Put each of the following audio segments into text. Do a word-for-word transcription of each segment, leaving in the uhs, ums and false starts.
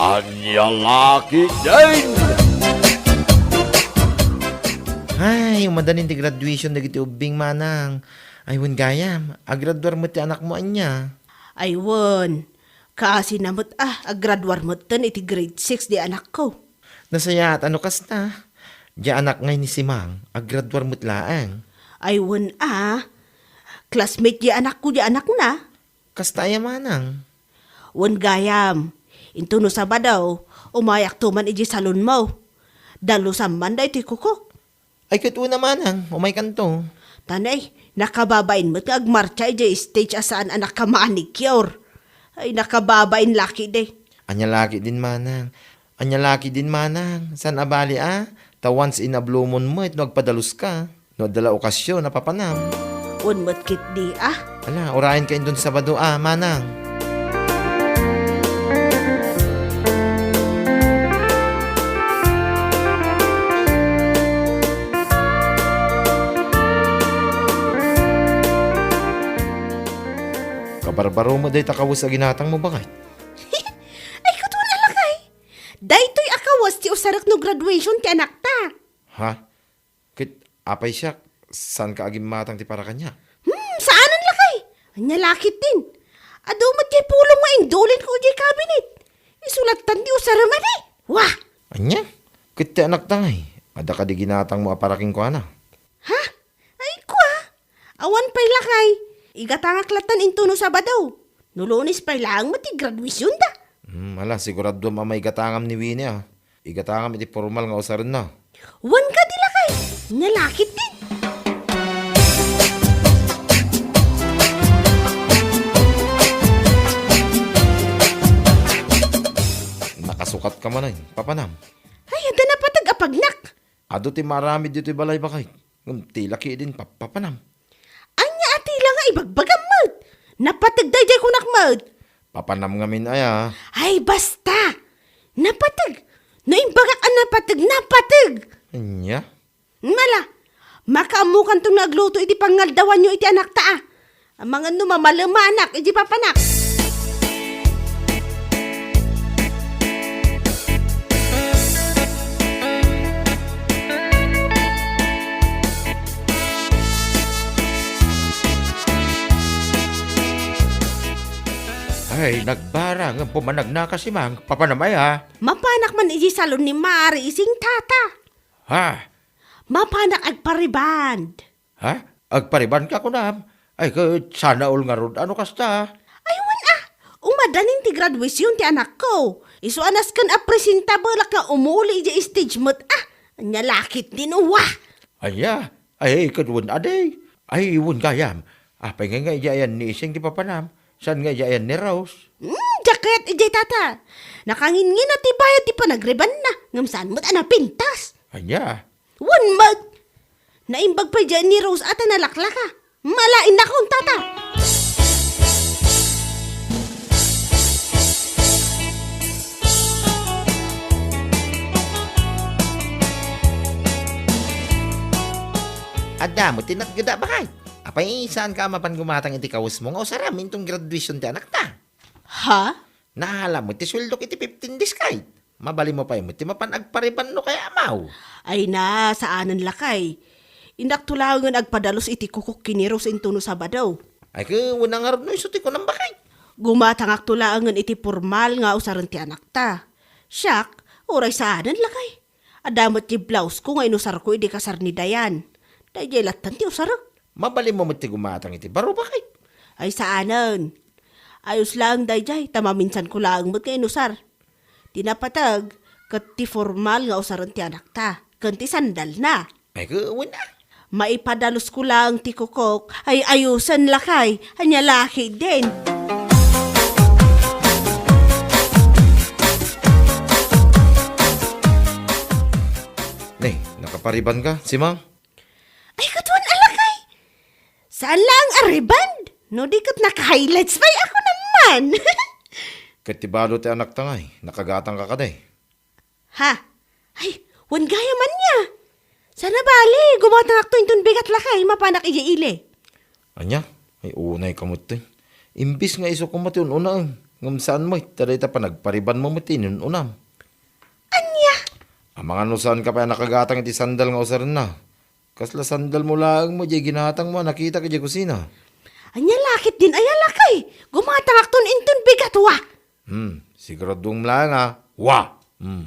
Ania la ketdin? Ay, umadanin ti graduation dagiti ubbing, manang. Ay, wen gayam, agraduar met ti anakmo ania? Ay, wen. Kaasina met a, agraduar metten iti grade six di anakko. Nasayaat a no kasta. Di anak ngay ni Simang, agraduar met laeng. Ay, wen a. Classmate di anakko di anakna. Kasta aya manang? Wen gayam, into no Sabado, umayakto man idiay salonmo. Dalusam man daytoy kukok. Ay, ket una manang, umaykanto. Tanay, nakababain met nga agmartsa idiay stage a saan a nakamanicure. Ay, nakababain la ketdi. Ania la ketdin manang? Ania la ketdin manang? Saan a bali a? Ta once in a blue moon met no agpadaluska. No adda la okasion a papanam. Wen met ketdi a. Ala, urayenka inton Sabado a, manang. Kabarbaro met dayta kawes a ginatangmo, baket. Ay, kuton a lakay. Daytoy a kawes ti usarek no graduation ti anakta. Ha? Ket apay siak, saanka agimmatang ti para kaniak? Hmm, saanen lakay. Ania la ketdin? Adu met diay pulong nga indulinko idiay cabinet. Isu lattan ti usarem a di. Wah! Ania? Ket ti anakta ngay, adda kadi ginatangmo a para kenkuana? Ha? Ay, kua? Awan pay lakay. Igatangak lattan into no Sabado. No Lunes pay laeng met ti graduationda. Hmm, ala, siguraduam a maigatangam ni Winnie a. Igatangam iti pormal nga usarenna. Wen kadi lakay. Ania la ketdin. Nakasukatka manen, papanam. Ay, adda napateg a pagnak. Adu ti maaramid ditoy balay, baket. Ngem ti la ketdin pap-, papanam. Ania a ti la nga ibagbagam met? Napateg daydiay kunak met. Papanam ngamin aya. Ay, basta! Napateg! No imbagak a napateg, napateg! Ania? Mala, makaammokanton nga agluto iti pangaldawanyo iti anakta a. Amangan no mamalemanak iti papanak. Ay, nagbara ngem pumanagna ka, Simang, papanam aya? Mapanak man iti salon ni Mari Ising, tata. Ha? Mapanak agpariband. Ha? Agparibandka kunam? Ay, ket sana all ngarud a no kasta. Ay, wen a. Umadanin ti graduation ti anakko. Isu a nasken a presentablek nga umuli idiay stage met a. Ania la ketdin, uwa. Ania? Ay, ket wen a di. Ay, wen gayam. Apay ngay nga idiay ayan ni Ising ti papanam? Saan nga idiay ayan ni Rose? Hmm, diak kayat idiay, tata. Nakanginnginna ti bayad ti panagribanna. Ngem saan met a napintas. Ania? Wen met! Naimbag pay diay ni Rose a ta nalaklaka. Malainakon, tata! Adda met ti natgeda, baket. Apay, saanka a mapan gumatang iti kawesmo nga usarem inton graduation ti anakta? Ha? Naala met ti sueldok iti fifteen days, kay. Mabalinmo pay met ti mapan agpariban no kayamaw. Ay na, saanen lakay. Indakto laengen agpadalus iti kukok ken ni Rose inton no Sabado. Ay, ket wen a ngarud no isu ti kunam, baket. Gumatangakto laengen iti pormal nga usaren ti anakta. Siak, uray saanen lakay. Adda met ti blausko nga inusarko idi kasar ni Dayan. Daydiay lattan ti usarek. Mabalinmo met ti gumatang iti baro, baket. Ay, saanen. Ayos laeng daydiay, ta maminsanko laeng met nga inusar. Ti napateg, ket ti formal nga usaren ti anakta, ken ti sandalna. Ay, ket wen a. Maipadalusko laeng ti kukok, ay ayusen lakay, ania la ketdin. Ne, nakapariban ka, Simang? Ay, ket wen a lakay. Saan laeng a riban? No di ket naka-highlights pay ako naman. Ket ti balo ti anakta ngay, nakagatang ka kadi? Ha? Ay, wen gayam ania. Sana bali, gumatangakto inton bigat lakay, mapanak idiay ili. Ania? Ay, unay ka met, eh. Imbis nga isu koma ti un-unaen. Ngem saan met ta dayta panagparibanmo met ti inun-unam. Ania? Amangan no saanka pay a nakagatang iti sandal nga usarenna. Kasla sandalmo laeng met diay ginatangmo a nakitak idiay kusina. Ania la ketdin aya, lakay? Gumatangakton inton bigat, wa? Hmm, siguraduem laeng a, wa! Hmm.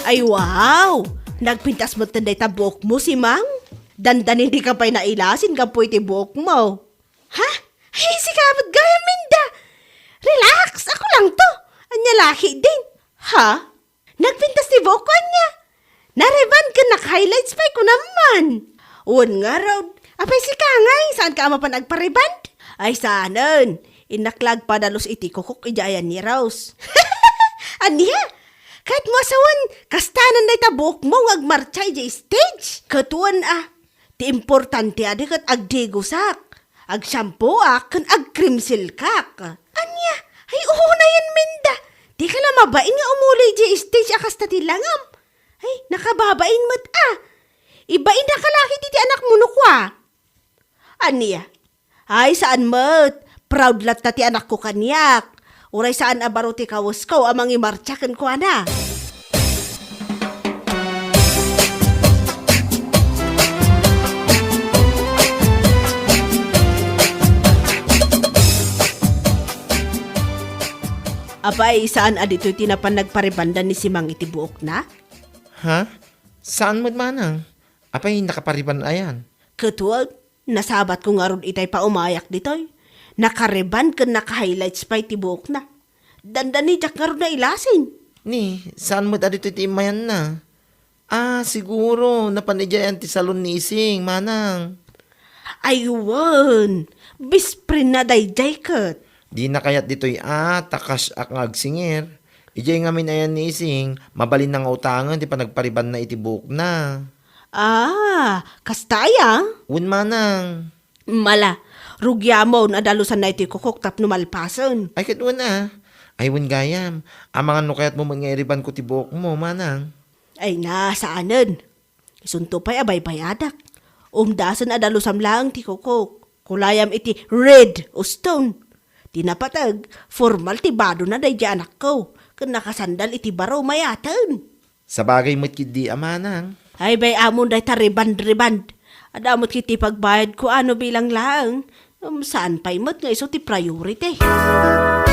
Ay, wow! Nagpintas metten dayta buokmo, Simang? Dandanin, dika pay nailasin gapu iti buokmo. Ha? Ay, sika met gayam, Minda. Relax, ako lang to. Ania la ketdin? Ha? Nagpintas ti buokko, ania? Narebond ken naka-highlights pay, kunam man. Wen ngarud, apay sika ngay, saanka a mapan agparebond? Ay, saanen. Innak la agpadalus iti kukok idiay ayan ni Rose. Ania? Kayatmo a sawen, kastanan dayta buokmo nga agmartsa idiay stage? Ket wen a, ti importante a di ket agdigosak, agsyampoak, ken agcream silkak. Ania? Ay, unayen, Minda. Dika la mabain nga umuli idiay stage a kasta ti langam. Ay, nakababain met a. Ibainnaka la ketdi ti anakmo no kua. Ania? Ay, saan met. Proud latta ti anakko kaniak. Uray saan a baro ti kawesko a mangimartsa kenkuana. Apay, saan a ditoy ti napan nagparebondan ni Simang iti buokna? Ha? Saan met, manang? Apay, nakaparebond ayan? Ket wen, nasabatko ngarud itay paumayak ditoy. Nakarebond ken naka-highlights pay ti buokna. Dandani, diak ngarud nailasin. Ni, saan met a ditoy ti immayanna? Ah, siguro, napan idiay ayan ti salon ni Ising, manang. Ay, wen, best friendna daydiay ket. Dina kayat ditoy a, ta crush-ak nga agsingir. Idiay ngamin ayan ni Ising, mabalinna nga utangen ti panagparebondna iti buokna. Ah, kasta aya? Wen, manang. Mala, rugiamon a dalusanna iti kukok tapno malpasen. Ay, ket wen a. Ay, wen gayam. Amangan no kayatmo met nga irebondko ti buokmo, manang. Ay na, saanen. Isunto pay a baybayadak. Umdasen a dalusam laeng ti kukok. Kulayam iti red uston. Ti napateg, formal ti badona daydiay anakko. Ken nakasandal iti baro, mayaten. Sabagay met ketdi a, manang. Ay, bay-amon dayta rebond-rebond. Adda met ketdi pagbayadko a no bilang laeng. Ngem saan pay met nga isu ti priority. Ah,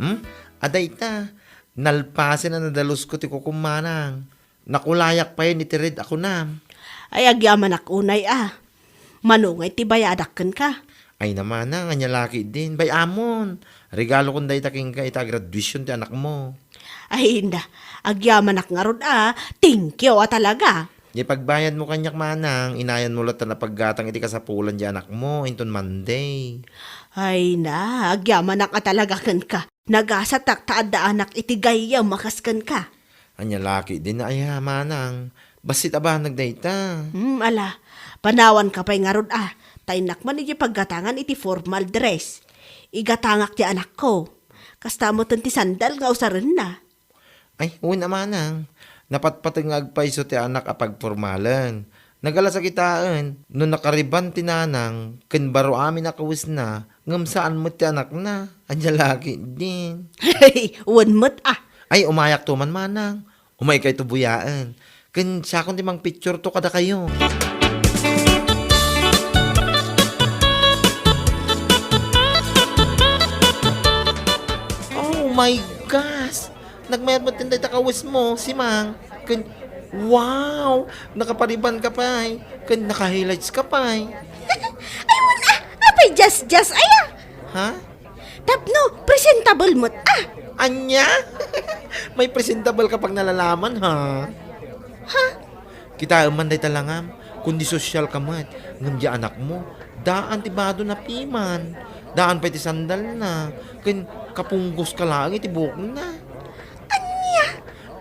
hmm? Adda ita, nalpasen a nadalusko ti kukom, manang. Nakulayak payen iti red a kunam. Ay, agyamanak unay a. Mano ngay ti bayadak kenka? Ay na, manang, ania la ketdin. Bay-amon. Regalokon dayta kenka ita graduation ti anakmo. Ay, inda. Agyamanak ngarud a. Thank you a talaga. Diay pagbayadmo kaniak, manang, inayanmo latta a paggatang iti kasapulan ti anakmo inton Monday. Ay na, agyamanak a talaga kenka. Nagasatak ta addaanak iti gayyem a kas kenka. Ania la ketdin aya, manang? Bassit a banag dayta. Hmm, ala, panawanka pay ngarud a. Ta innak man idiay paggatangan iti formal dress. Igatangak ti anakko. Kasta metten ti sandal nga usarenna. Ay, wen a, manang. Napatpateg nga agpayso ti anak a pagpormalen. Nagalas a kitaen no nakarebond ti nanang ken baro amin a kawesna ngem saan met ti anakna. Ania la ketdin. Wen met a. Ay, umayakto man, manang. Umaykayto buyaen. Ken siakon ti mangpictureto kadakayo. Oh my gosh! Nagmayat met dayta kawesmo, Simang. Ken, wow! Nakaparebondka pay. Ken naka-highlights ka pay. Ay, wen a, apay, just, just, aya? Ha? Tapno, presentable met a. Ania? May presentable ka pay nalalaman, ha? Ha? Kitaem man dayta langam, kundi sosyal ka met, ngem diay anakmo, daan ti badona piman, daan pay ti sandalna, ken kapunggos ka laeng iti buokna. Ania?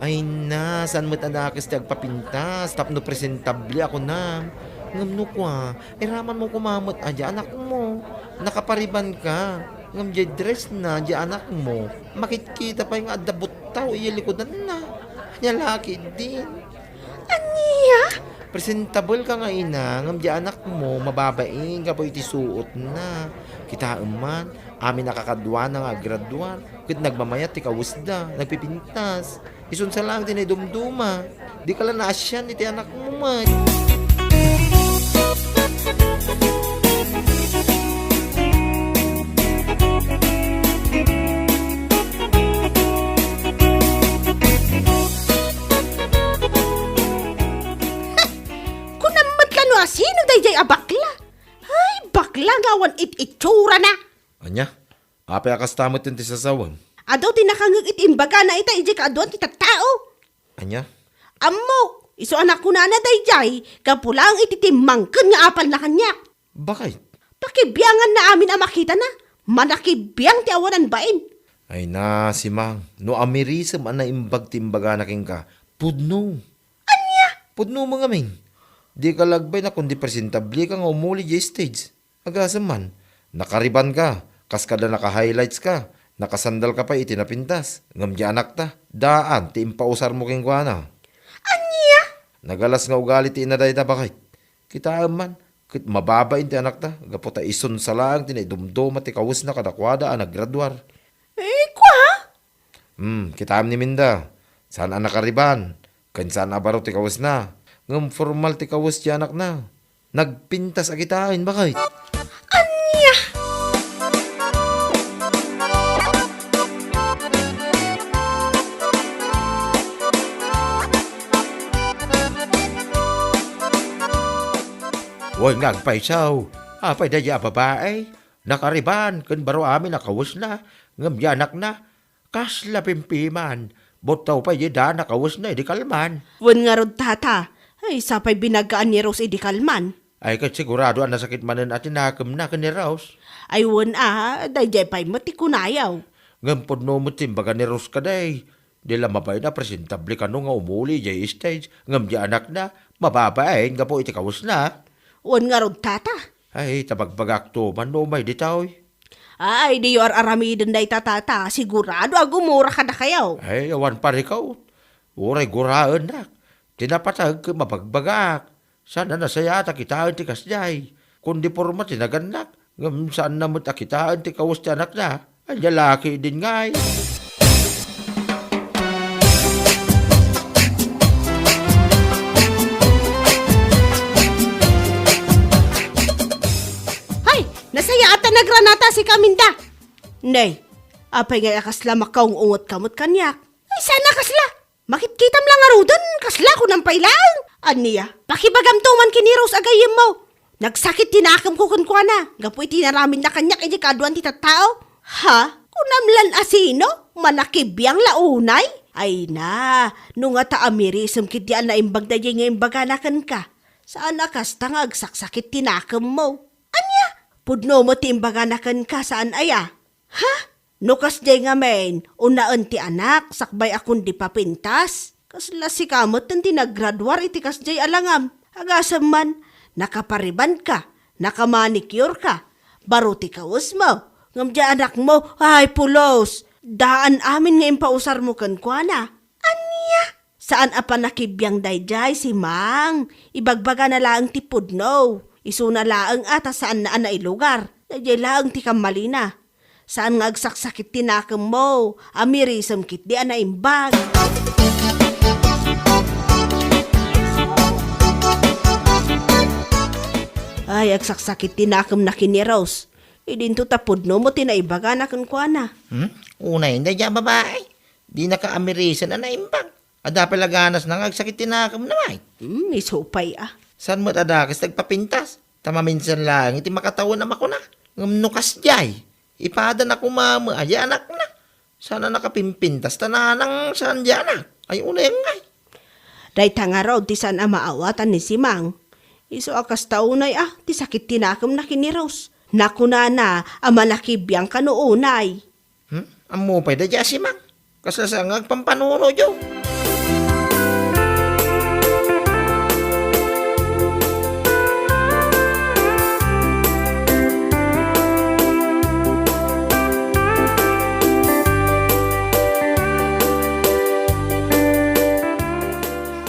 Ay na, saan met a dakes ti agpapintas tapno presentable a kunam. Ngem no kua, iramanmo koma met a diay anakmo, nakaparebond ka. Ngem diay dress na, diay anakmo, makitkita pay nga adda buttaw idiay likudanna. Ania la ketdin? Ania? Presentable ka nga ina, ngem diay anakmo, mababain gapu iti suotna. Kitaem man, amin a kakaduana nga aggraduar, ket nagmamayat ti kawesda, nagpipintas. Isunsa laeng ti naidumduma. Dika la naasian iti anakmo met. Kunam met la no asino daydiay a bakla. Ay, bakla nga awan it-itsurana. Ania? Apay a kasta met ti sasawem? Adu ti nakangngeg iti imbagana ita idiay kaaduan ti tattao. Ania? Ammok, isu a nakunana daydiay, gapu laeng iti timmangken nga apalna kaniak. Bakit? Pakibianganna amin a makitana, manakibiang ti awanan bain. Ay na, Simang, no amirisem a naimbag ti imbagana kenka, pudno. Ania? Pudno mo ngamin. Dika lagbay na kundi presentable ka nga umuli diay stage. Agasem man, nakariban ka, kas kada naka-highlights ka, nakasandal ka pay iti napintas, ngem diay anakta, daan ti impausarmo kenkuana. Ania? Nagalas nga ugali ti ina dayta, bakit? Kitaem man, ket mababain ti anakta, gapu ta isunsa laeng ti naidumduma ti kawesna kadakuada a naggraduar. Eh, kua? Hmm, kitaem ni Minda, saan a nakariban, ken saan a baro ti kawesna, ngem formal ti kawes ti anakna. Nagpintas a kitaen, bakit? Ania? Wen nga agpayso, apay daydiay a babai? Nakariban ken baro amin a kawesna, ngem diay anakna, kasla pimpiman, buttaw pay diay daan a kawesna idi kalman. Wen ngarud, tata, ay, sapay binagaan ni Rose idi kalman. Ay, ket sigurado a nasakit manen a tinakemna ken ni Rose. Ay, wen a, daydiay pay met ti kunayo. Ngem pudno met ti imbaga ni Rose kadi. Di la mabain a presentable kano nga umuli idiay stage, ngem diay anakna, mababain gapu iti kawesna. Wen ngarud, tata. Ay, ta bagbagakto man no umay ditoy. Ay, diyo ar-aramiden dayta, tata. Sigurado a gumura kadakayo. Ay, awan parikot. Uray guraennak. Ti napateg ket mabagbagak. Saan a nasayaat a kitaen ti kasdiay. Kundi porma ti nagannak, ngem saanna met a kitaen ti kawes ti anakna. Ania la ketdin ngay? Hay, nasayaat a nagranata sika, Minda. Nay, apay ngay a kasla makaung-ungetka met kaniak? Ay, saan a kasla. Makitkitam la ngaruden, kasla kunam pay laeng. Ania, pakibagamto man ken ni Rose a gayyemmo. Nagsakit ti nakemko kenkuana, gapu iti inaramidna kaniak idiay kaaduan ti tattao. Ha? Kunam lan a sino? Manakibiang la unay? Ay na, no ngata amirisem ketdi a naimbag daydiay nga imbagana kenka. Saan a kasta nga agsaksakit ti nakemmo. Ania? Pudno met ti imbagana kenka, saan aya? Ha? No kasdiay ngamin, unaen ti anak, sakbay a kundi papintas. Kasla sika met ti naggraduar iti kasdiay a langam. Agasem man, nakaparibanka, nakamanicureka, baro ti kawesmo, ngem diay anakmo, ay, pulos! Daan amin nga impausarmo kenkuana. Ania? Saan a panakibiang daydiay, Simang. Ibagbagana laeng ti pudno. Isuna laeng a ta saanna a nailugar. Daydiay laeng ti kammalina. Saan nga agsaksakit ti nakemmo. Amirisem ketdi a naimbag. Ay, agsaksakit ti nakemna ken ni Rose. Idinto ta pudno met ti naibagana kenkuana. Hmm? Unay, daydiay a babai. Dinaka amirisen a naimbag. Adda pay la ganasna nga agsakit ti nakemna, ay. Hmm, isu pay a. Saan met a dakes ti agpapintas? Ta maminsan laeng iti makatawen a makuna. Ngem no kasdiay, ipadana koma met a diay anakna. Saan a nakapimpintas ta nanang saan diay anak. Ay, unay ngay. Dayta ngarud ti saan a maawatan ni Simang. Isu a kasta unay a, ti sakit ti nakemna ken ni Rose. Nakunana a manakibiang kano unay. Hmm? Ammo pay daydiay a Simang. Kasla saan nga agpampanunotyo.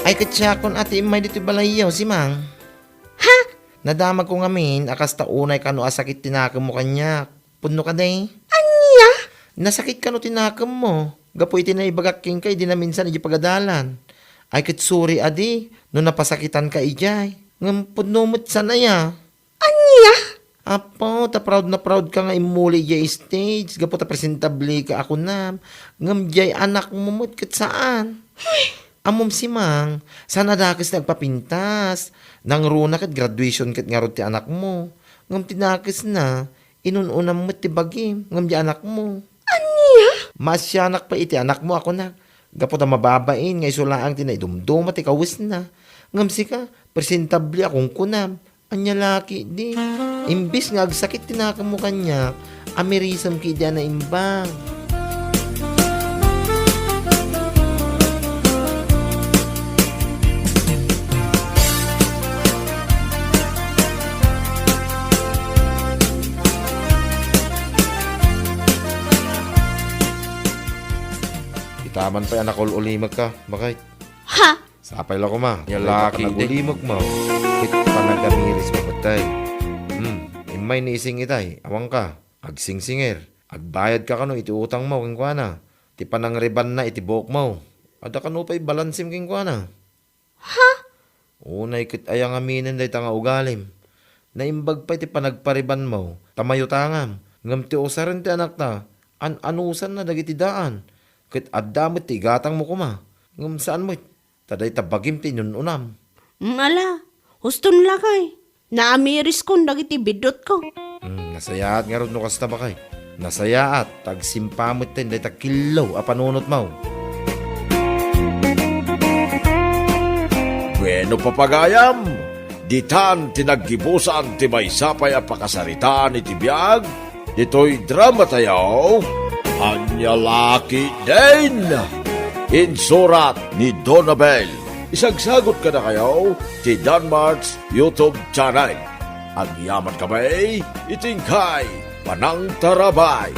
Ay, ket siakon a ti immay ditoy balayyo, Simang. Ha? Nadamagko ngamin a kasta unay kano a sakit ti nakemmo kaniak. Pudno kadi? Ania? Nasakit kano ti nakemmo gapu iti naibagak kenka idi naminsan idiay pagadalan. Ay, ket sorry adi no napasakitanka idiay. Ngem pudno met saan aya? Ania? Apo, ta proud na proud ka nga immuli idiay stage gapu ta presentable ka a kunam. Ngem diay anakmo met ket saan? Ammom, Simang, saan a dakes nga agpapintas. Nangruna ket graduation ket ngarud ti anakmo. Ngem ti dakesna, inun-unam met ti bagim, ngem diay anakmo. Ania? Maasianak pay iti anakmo a kunak. Gapu ta mababain nga isu laeng ti naidumduma ti kawesna. Ngem sika, presentable a kunkunam. Ania la ketdi? Imbes nga agsakit ti nakemmo kaniak, amirisem ketdi a naimbag. Itaman pay a nakul-ulimekka, bakay. Ha? Sapay la koma. Ania la ketdi? Panagulimekmo ket panagamirismo ketdi. Hmm, immay ni Ising itay, awanka. Agsingsingir. Agbayadka kano iti utangmo kenkuana. Ti panangribanna iti buokmo. Adda kano pay balansem kenkuana. Ha? Unay ket aya ngaminen dayta nga ugalim. Naimbag pay ti panagparibanmo, ta mayutangam. Ngem ti usaren ti anakta, an-anusanna dagiti daan. Ket adda met ti igatangmo koma. Ngem saan met, ta dayta bagim ti inun-unam. Mm, ala, huston lakay. Naamiriskon dagiti biddutko. Hmm, nasayaat ngarud no kasta, bakay. Nasayaat, ta agsimpa metten dayta killo a panunotmo. Bueno, papagayam, ditan ti naggibusan ti maysa pay a pakasaritaan iti biag ditoy dramatayo, Ania la ketdin? Insurat ni Donabel. Isagsagot kadakayo ti Danmart's YouTube channel. Agyaman kami iti inkay panangtarabay.